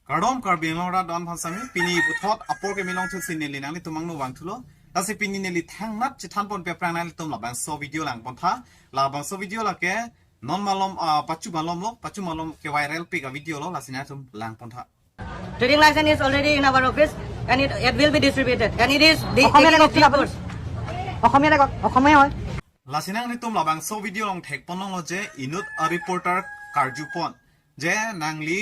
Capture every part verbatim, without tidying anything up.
Kardom Karbi Anglong arat do-an aphan sitame, pini puthot apor keme along thusi neli nanglitum angno vangthulo. Lasi pini neli thangnat chethan ponpe aphrang nanglitum labangso video langpontha. Labangso video lake non malom, ah, pachu malom lo, pachu malom ke viral pik a-video lo, lasi nanglitum langpontha. Trading license is already in our office and it, it will be distributed and it is the Asamiya লেখক কি আপুনি? অসমীয়া লেখক, অসমীয়া হয়। Lasi nanglitum labangso video along thekpon longlo je inut a-reporter karjupon je nangli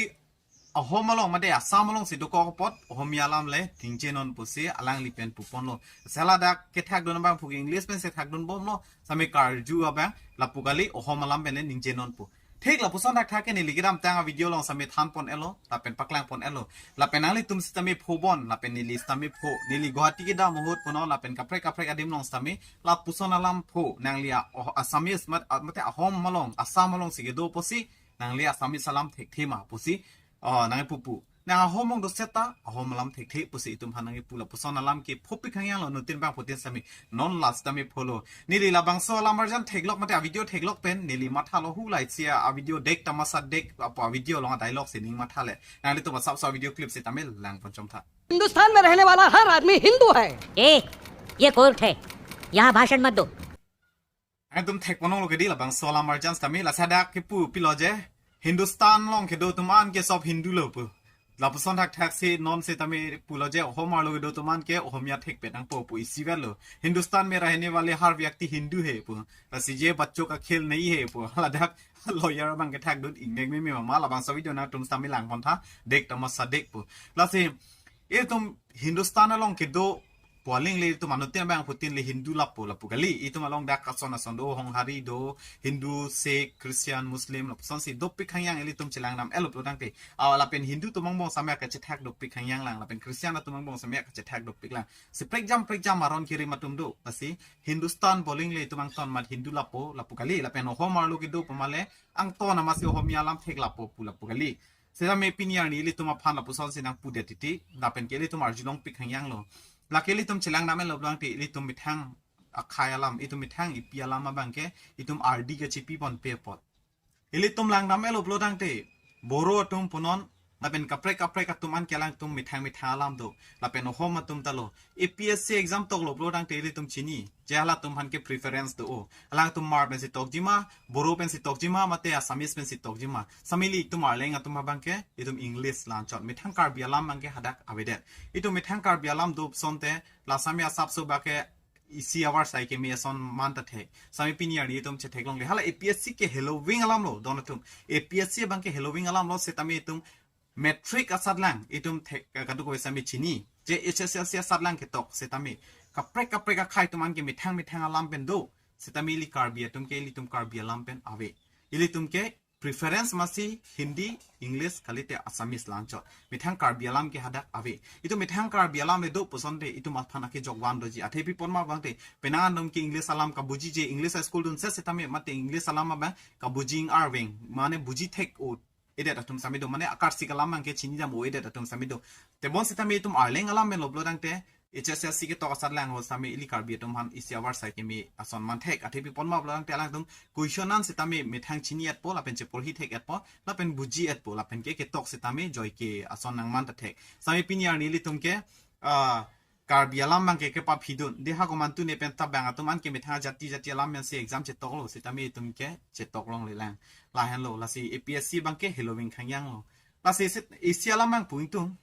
Ahom along mate Assam alongsi dokok apot Ohomia alam le ningjenon pusi alangli pen puponlo. Sela dak kethakdun abang puke English pensi thakdunbomlo, sitame karju abang lapu kali, Ohom alam pen le ningjenon pu. Thik lapuson thakthak ke neli kedamtang a-video along sitame thanpon-etlo, lapen paklangpon-etlo. Lapen nanglitum sitame phobon, lapen neli sitame pho. Neli Guwahati kedam ahut punon lapen kaprek kaprek adim along sitame lapuson alam pho. Nangli a, oh, Assamese mat, ah, mate Ahom along, Assam alongsi kedo pusi, nangli Assamese alam thekthe ma pusi, oh, nang pupu. Nang Ahom along do seta, Ahom alam thekthe pusi itum aphan nangkipu, lapuson alam ke phopik hangyanglo, inuttin abangphutin sitame, non la sitame pholo. Neli labangso alam arjan theklok mate a-video theklok pen neli mathalo, hu laisi a-video Dek Tamasa Dek apo a-video along a-dialogue si ning mathale. Nanglitum asapso a-video clip sitame langponchomtha. Hindustan में रहने वाला हर आदमी हिंदू है। ए, ये कोर्ट है, यहाँ भाषण मत दो। Nangtum thekpon longlo kedi labangso alam arjan sitame, lasi hadak kepu pilo je Hindustan along kedo atum an ke sob Hindu lo pu. Lapuson thakthak si non sitame pulo je Ohom arlo kedo atum an ke Ohomia thekpet nangpo pu isivet lo. Hindustan में रहने वाले हर व्यक्ति हिंदू है pu. Lasi ये बच्चों का खेल नहीं है pu. Ladak lawyer abang kethakdun ingnek meme mama, labangso video nangtum sitame langpontha, Dek Tamasa Dek pu. Lasi itum Hindustan along kedo pu aling le itum inuttin abangphutin le Hindu lapu, lapu kali. Itum along dak ason ason do, Honghari do, Hindu, Sikh, Christian, Muslim, lapusonsi dopik hangyang ilitum chelang nam-etlo pulotangte. Awa lapen Hindu atum angbong sitame kachethak dopik hangyang lang, lapen Christian atum angbong sitame kachethak dopik lang. Si prekjam prekjam aron kirim atum do. Lasi Hindustan pu aling le itum angton mat Hindu lapu, lapu kali. Lapen Ohom arlo kedo pu male angton amatsi Ohomia alam thek lapu pu, lapu kali. Sitame pini arni ilitum aphan lapusonsi nangpudet titi, lapen ke ilitum arjulongpik hangyanglo. Lake ilitum chelang nam-etlo pulotangte, ilitum methang akhei alam, itum methang epi alam abang ke itum ardi kachipipon pe apot. Ilitum lang nam-etlo pulotangte, Boro atum punon, lapen kaprek kaprek atum an ke alangtum methang methang alam do, lapen Ohom atum ta lo. A P S C exam toklo pulotangte ilitum chini je halatum aphan ke preference do o. Alangtum Hmar pensi tokji ma, Boro pensi tokji ma, mate Assamese pensi tokji ma. Sitame ilitum Arleng atum abang ke itum English la-anchot. Methang Karbi alam abang ke hadak avedet. Itum methang Karbi alam do asonte, la sitame asapso ba ke isi avarsai keme ason man ta thek. Sitame pini arni itum chetheklongle. Hala A P S C ke heloving alam lo, don atum. A P S C abang ke heloving alam lo, sitame itum matric asatlang itum thek, eh, kadokave sitame chini je H S L C asatlang ketok sitame kaprek kaprek akhei atum an ke methang methang alam pen do. Sitame ili Karbi atum ke ilitum Karbi alam pen ave. Ilitum ke preference amatsi Hindi, English, kalite Assamese la-anchot. Methang Karbi alam ke hadak ave. Itum methang Karbi alam le do pusonte itum aphan akejok van doji. Athe pi apot ma pulotangte, penang atum ke English alam kabuji je, English a-school dunset sitame mate English alam abang kabuji ing arveng, mane buji thek-o-edet atum sitame do, mane akarsik alam abang ke chinidam-o-edet atum sitame do. Tebon sitame itum Arleng alam pen lo pulotangte, H S L C ketok asatlang ho sitame ili Karbi atum aphan isi avarsai keme ason man thek. Athe pi apot ma pulotangte alangtum question an sitame methang chini-etpo, lapen cheporhi thek-etpo, lapen buji-etpo, lapen ke ketok sitame joike ason nangman ta thek. Sitame pini arni ilitum ke, ah, Karbi alam abang ke kepaphidun. De ha komantu ne pen tabang atum an ke methang jati jati alam pensi exam chetoklo, sitame itum ke chetoklongle lang. Lahenlo, lasi A P S C abang ke heloving hangyanglo. Lasi sit isi alam abang pu itum,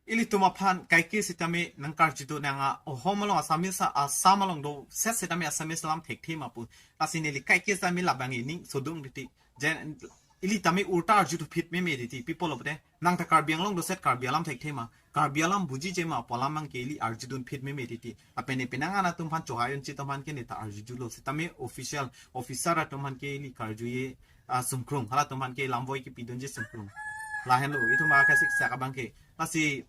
ilitum aphan kaike sitame nangkarjudun nang a, Ohom along Assamese, Assam along doset sitame Assamese alam thekthe ma pu. Lasi neli kaike sitame labang ining sodung titi. Je ili tame ulta arjudu phit meme titi. Pi apotlo pute, nang ta Karbi Anglong doset Karbi alam thekthe ma, Karbi alam bujije ma pu alam abang ke ili arjudun phit meme titi. Lapen ne penang an atum aphan chohai unchi atum aphan ke ne ta arjujulo. Sitame official, officer atum aphan ke ili karjuje, ah, sungkrung. Halatum aphan ke lamvoi kepidunji sungkrung. Lahenlo, itum akasiksak abang ke. Lasi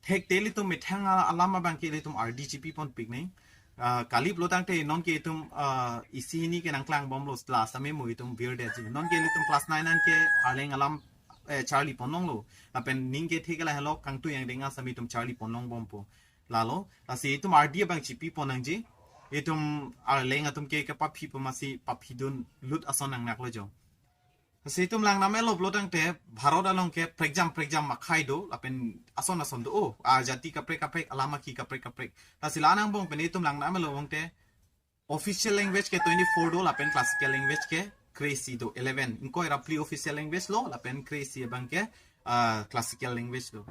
thekte ilitum methang a-, alam abang ke ilitum ardi chipiponpik neng. Ah, kali pulotangte non ke itum, ah, isi hini ke nangklangbomlo, la sitame mo itum virdetji. Non ke ilitum class nine an ke Arleng alam, eh, charlipon longlo. Lapen ning ke thek lahelo kangtui angdeng an sitame itum charlipon longbompo. Lalo, lasi itum ardi abang chipipon nangji. Itum Arleng atum ke kepaphipo amatsi paphidunlut ason nangnaklo jo. Lasi itum langdam-etlo pulo tangte Bharat along ke prekjam prekjam akhei do, lapen ason ason do, oh, ajati kaprek kaprek, alam akhi kaprek kaprek. Lasi la-an angbong pen itum langdam-etlo tangte official language ke twenty-four do, lapen classical language ke kre-isi do, eleven. Ingkoi ra phli official language lo, lapen kre-isi abang ke, ah, classical language lo.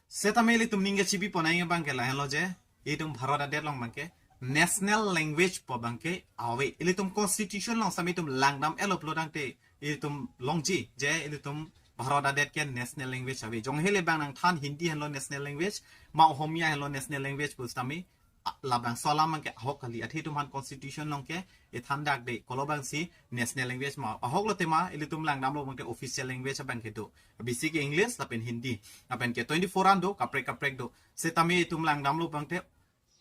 Setame ilitum ning kechibi pon nangji abang ke lahenlo je, itum Bharat adet along abang ke national language pu abang ke ave. Ilitum constitution along setame itum langdam-etlo pulo tangte itum longji je ilitum Bharat adet ke national language ave. Jong hele abang nangthan Hindi henlo national language, ma Ohomia henlo national language pu setame, ah, labangso alam abang ke ahok kali. Athe itum aphan constitution along ke ithan dak de, kolo abangsi national language ma ahok, lo tema ilitum langdamlo abang ke official language abang ke do. Bisi ke English lapen Hindi. Lapen ke twenty-four an do, kaprek kaprek do. Setame itum langdamlo tangte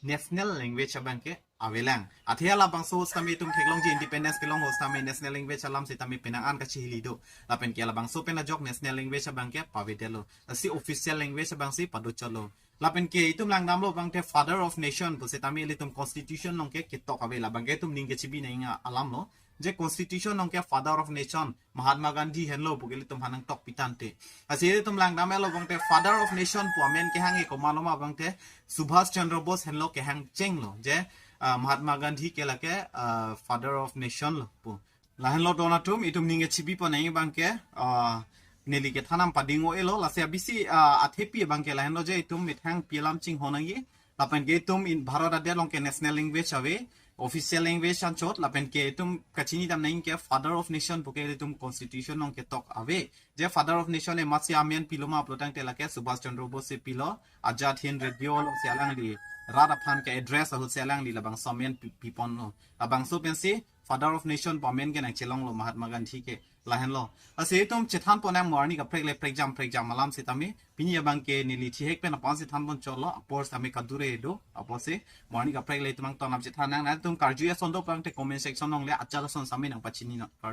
national language abang ke avelang. Athe labangso setame itum theklongji, independence kelong ho setame national language alam setame penang an kachihili do. Lapen ke labangso pen ajok national language abang ke pavedetlo. Lasi official language abangsi padochotlo. Lapen ke itum langdamlo tangte Father of Nation pu setame ilitum constitution along ke ketok ave, labang ke itum ning kechibi nangji alam lo. Je constitution along ke Father of Nation Mahatma Gandhi henlo pu ke ilitum aphan nangtokpi tangte. Lasi itum langdam-etlo tangte Father of Nation pu amen kehang ke komatlo ma tangte Subhash Chandra Bose henlo kehang chenglo. Je, ah, Mahatma Gandhi ke lake, ah, Father of Nation lo pu. Lahenlo don atum, itum ning kechibi pon nangji abang ke, ah, neli kethan an pading-o-elo, lasi abisi, ah, athepi abang ke lahenlo je itum methang pi alam chinghon nangji, lapen ke itum in Bharat adet along ke national language ave, official language anchot, lapen ke itum kachinidam nangji ke Father of Nation pu ke itum constitution along ketok ave. Je Father of Nation amatsi amen pilo ma pulo tangte lake Subhash Chandra Bose si pilo, Azad Hind Radio alongsi alangli rat aphan ke-address ahutsi alangli labangso amen pi, piponlo. Labangso pensi Father of Nation pu amen ke nangchelonglo Mahatma Gandhi ke, lahenlo. Lasi itum chethan pon nang mo arni kaprek le prekjam prekjam alam setame, pini abang ke neli thihek pen aphan si than ponchotlo, apor setame kadure do, apotsi mo arni kaprek le itum angton lam chethan nang, nangtum karju ason do tangte comment section along le achal ason setame nangpachini non.